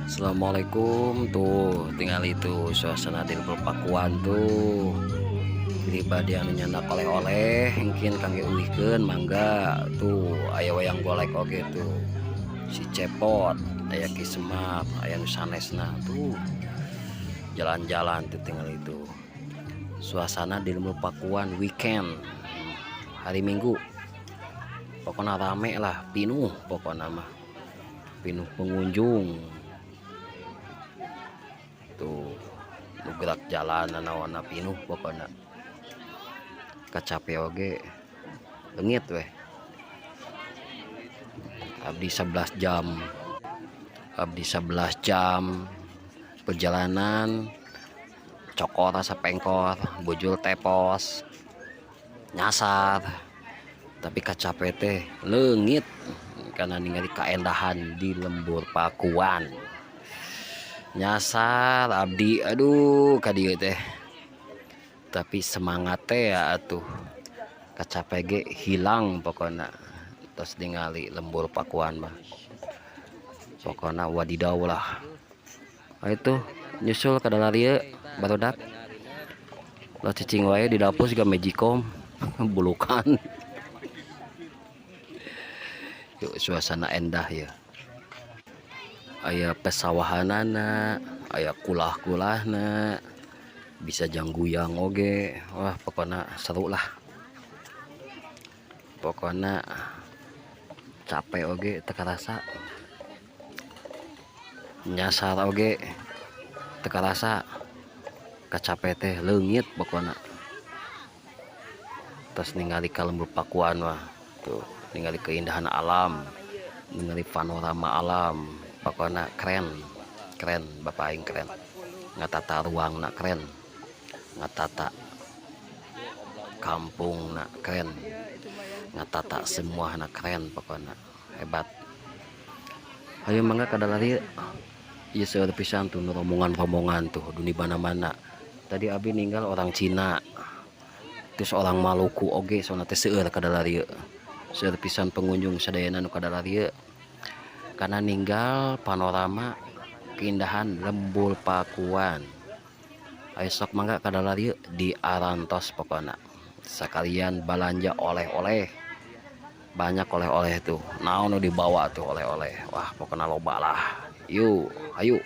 Assalamualaikum. Tuh, tinggal itu suasana di Pakuan tuh. Pribadi anu nyandak oleh-oleh mungkin kangge uihkeun, mangga. Tuh aya wayang golek oge tuh, si Cepot, aya Ki Semar, aya nu sanesna. Tuh jalan-jalan tuh, tinggal itu suasana di Lembur Pakuan weekend hari Minggu. Pokoknya rame lah, pinuh, pokoknya mah pinuh pengunjung tuh. Nu gerak jalan naon, pinuh pokoknya. Kacape oge leungit weh. Abdi 11 jam, abdi 11 jam perjalanan, cokor asa pengkor, bujul tepos, nyasar, tapi kacape teh leungit karena ningali kaendahan di Lembur Pakuan. Nyasar abdi, aduh, ka dieu teh, tapi semangat teh ya atuh, kacape ge hilang pokoknya. Terus ningali Lembur Pakuan mah pokoknya wadidaw lah. Nah, itu nyusul ka dieu barudak lah, cicing wae di dapur juga magicom bulukan. Yuk, suasana endah ya, aya pesawahanana, aya kulah-kulahna, bisa jangguyang oge. Wah, pokoknya seru lah, pokoknya capek oge teu karasa, nyasar oge teu karasa, kacape teh leungit pokoknya. Terus ningali ka Lembur Pakuan wah tuh, ningali keindahan alam, ningali panorama alam, pokoknya keren keren. Bapak aing keren ngatata ruang, nak keren ngatata kampung, nak keren ngatata semua, nak keren, pokoknya hebat. Ayo mangga kadalari ieu. Seueur pisan tuh rombongan-rombongan tuh di mana-mana. Tadi abi ninggal orang Cina, terus orang Maluku oge, soalna teh seueur kadalari, seueur pisan pengunjung sadayana nu kadalari karena ninggal panorama keindahan Lembur Pakuan. Ayo sok mangga kadalari di arantos, pokoknya sekalian belanja oleh-oleh. Banyak oleh-oleh tuh, naon nu dibawa tuh oleh-oleh. Wah, pokoknya loba lah. Yuk, ayo.